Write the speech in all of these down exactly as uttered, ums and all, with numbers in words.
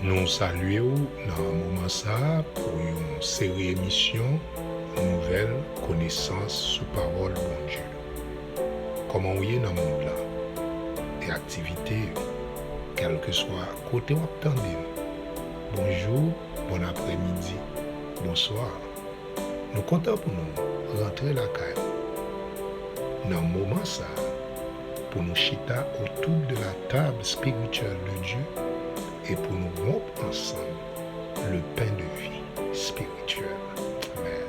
Nou salye w nan moman sa a pou yon seri emisyon Nouvèl Konesans sou Pawòl Bondye. Kòman w ye nan mond lan? E aktivite yo? Kèlkeswa kote w ap tande m, bonjou, bon aprèmidi, bonswa. Nou kontan pou nou rantre lakay nou nan moman sa a, pou nou chita autour de la table spirituelle de Dieu e pou nou wonp ansanm le pain de vie spirituel. Amen.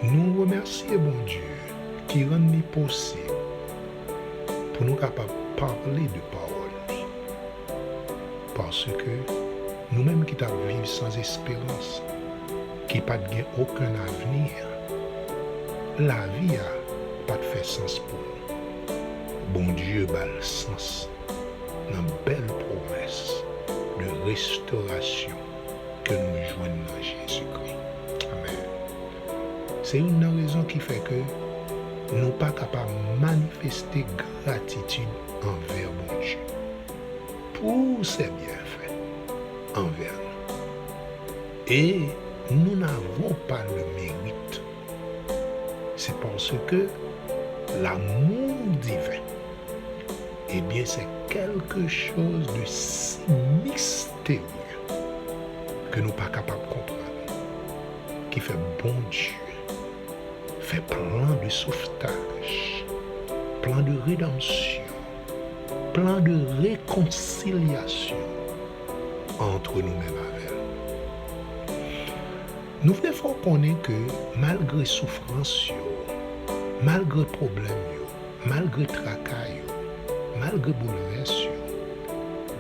Nou remèsye Bondye ki rann li posib pou nou kapab pale de pawòl li. Paske nou menm ki t ap viv san esperans, ki pa t gen okenn avni, lavi a pa t fè sans pou nou. Bondye ba l sans nan bèl pwomès de restorasyon ke nou jwenn nan Jezikri. Amèn. Se youn nan rezon ki fè ke nou pa kapab manifeste gratitid anvè Bondye pou se byenfè anvè nou. Et nous n'avons pas le mérite. C'est parce que l'amour divin, eh bien, c'est quelque chose de si mystérieux ke nou pa kapab konprann, ki fè Bondye fè plan de sauvetage, plan de rédemption, plan de réconciliation entre nou menm avè l. Nou vle fè w konnen ke malgre soufrans yo, malgre pwoblèm yo, malgre traka yo, malgre boulvès yo,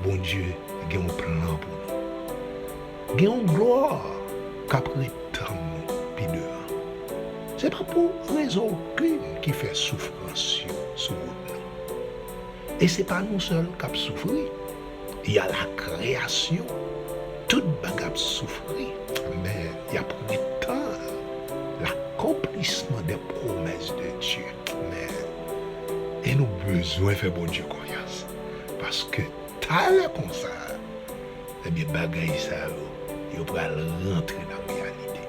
Bondye gen yon plan pou nou. Gen yon glwa k ap ret tann nou pi devan. Se pa pou rezon okenn ki fè soufrans yo sou wout nou. E se pa nou sèl k ap soufri. Y a la création. Tout bagay ap soufri, men y ap ret tann l'accomplissement des promesses de Dieu. Men, e nou bezwen fè Bondye konfyans. Paske talè konsa, ebyen, bagay sa yo, yo pral rantre nan reyalite.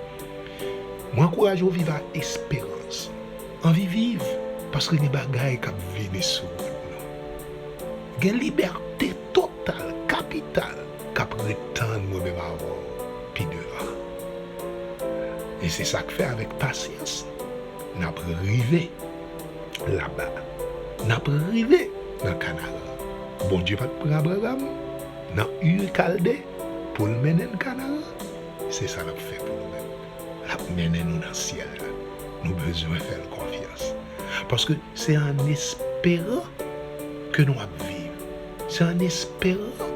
Mwen ankouraje w viv ak esperans. Anvi viv, paske gen bagay k ap vini sou wout nou. Gen libète total, kapital, k ap ret tann mwen menm avè w pi devan. E se sa k fè, avèk pasyans, n ap rive laba. N ap rive nan Kanaran. Bondye pa t pran Abraram nan Ur Kalde pou l mennen n Kanaran. Se sa l ap fè pou nou menm. L ap mennen nou nan syèl la. Nou bezwen fè l konfyans. Paske se an esperan ke nou ap viv. Se an esperan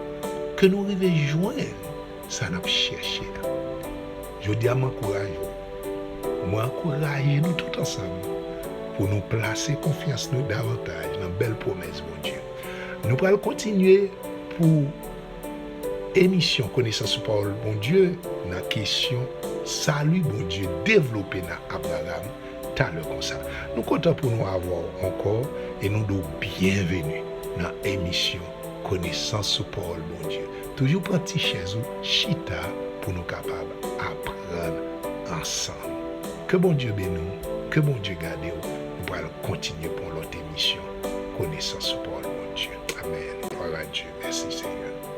ke nou rive jwenn sa n ap chèche a. Jodi a, m ankouraje w. Mwen ankouraje nou tout ansanm pou nou plase konfyans nou davantaj nan bèl pwomès Bondye. Nou pral kontinye pou emisyon Konesans sou Pawòl Bondye nan kesyon sali Bondye devlope nan Abraram talè konsa. Nou kontan pou nou avè w ankò e nou di w byenveni nan emisyon Konesans sou Pawòl Bondye. Toujou pran ti chèz ou chita pou nou kapab aprann ansanm. Ke Bondye beni w, ke Bondye gade w. Nou pral kontinye pou yon lòt emisyon Konesans sou Pawòl Bondye. Amèn. Glwa a Dye. Mèsi, Senyè.